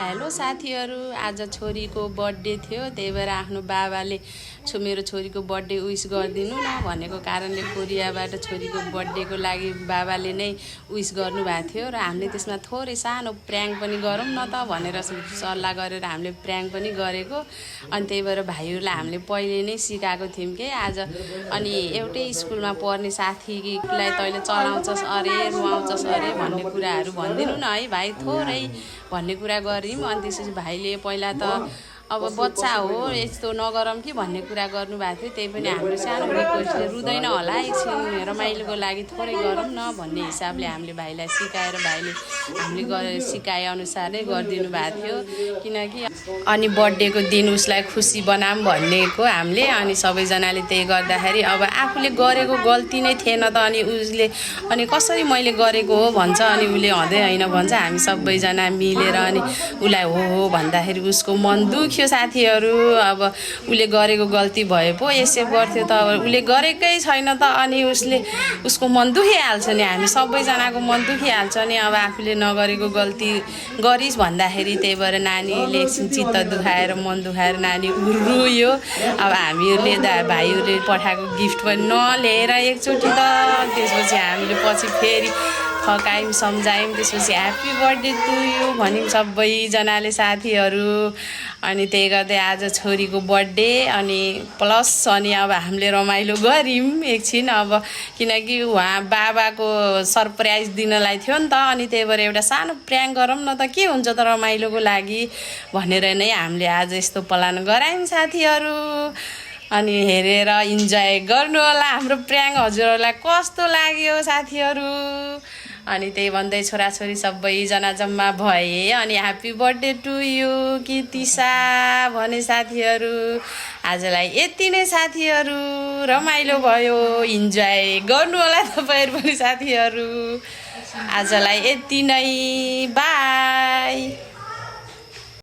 Hello साथीहरू, आज छोरीको बर्थडे थियो। त्यही भएर आफ्नो बाबाले मेरो छोरीको बर्थडे विश गरिदिनु न भनेको कारणले कोरियाबाट छोरीको बर्थडेको लागि बाबाले नै विश गर्नुभएको थियो र हामीले त्यसमा थोरै सानो प्र्याङ्क पनि गरौँ न त भनेर सल्लाह गरेर हामीले प्र्याङ्क पनि गरेको। अनि त्यही भएर भाइहरूलाई हामीले पहिले नै सिकाएको थियौँ कि आज। अनि एउटै स्कुलमा पढ्ने साथीलाई तैँले चलाउँछस् अरे रुवाउँछस् अरे भन्ने कुराहरू भनिदिनु न है भाइ, थोरै भन्ने कुरा गऱ्यौँ। अनि त्यसपछि भाइले पहिला त अब बच्चा हो यस्तो नगरौँ कि भन्ने कुरा गर्नुभएको थियो। त्यही पनि हाम्रो सानो रिक्वेस्टले रुँदैन होला, एकछिन रमाइलोको लागि थोरै गरौँ न भन्ने हिसाबले हामीले भाइलाई सिकाएर भाइले हामीले सिकाए अनुसार नै गरिदिनु भएको थियो। किनकि अनि बर्थडेको दिन उसलाई खुसी बनाऊँ भनेको हामीले। अनि सबैजनाले त्यही गर्दाखेरि अब आफूले गरेको गल्ती नै थिएन त अनि उसले अनि कसरी मैले गरेको हो भन्छ। अनि उसले हँदै होइन भन्छ। हामी सबैजना मिलेर अनि उसलाई हो भन्दाखेरि उसको मन दुख्यो साथीहरू। अब उसले गरेको गल्ती भए पो यसो गर्थ्यो त, अब उसले गरेकै छैन त अनि उसको मन दुखिहाल्छ नि, हामी सबैजनाको मन दुखिहाल्छ नि। अब आफूले नगरेको गल्ती गरिस् भन्दाखेरि त्यही भएर नानीले एकछिन चित्त दुखाएर मन दुखाएर नानी रुयो। अब हामीहरूले भाइहरूले पठाएको गिफ्ट पनि नलिएर एकचोटि त त्यसपछि हामीले पछि फेरि फकायौँ सम्झायौँ। त्यसपछि ह्याप्पी बर्थडे टु यु भन्यौँ सबैजनाले साथीहरू। अनि त्यही गर्दै आज छोरीको बर्थडे अनि प्लस अनि अब हामीले रमाइलो गऱ्यौँ एकछिन। अब किनकि उहाँ बाबाको सरप्राइज दिनलाई थियो नि त, अनि त्यही भएर एउटा सानो प्र्याङ्क गरौँ न त के हुन्छ त रमाइलोको लागि भनेर नै हामीले आज यस्तो प्लान गरायौँ साथीहरू। अनि हेरेर इन्जोय गर्नु होला हाम्रो प्र्याङ्क, हजुरहरूलाई कस्तो लाग्यो साथीहरू। अनि त्यही भन्दै छोराछोरी सबैजना जम्मा भए अनि ह्याप्पी बर्थडे टु यु कितिसा भने साथीहरू। आजलाई यति नै साथीहरू, रमाइलो भयो, इन्जोय गर्नु होला तपाईँहरू पनि साथीहरू। आजलाई यति नै, बाई।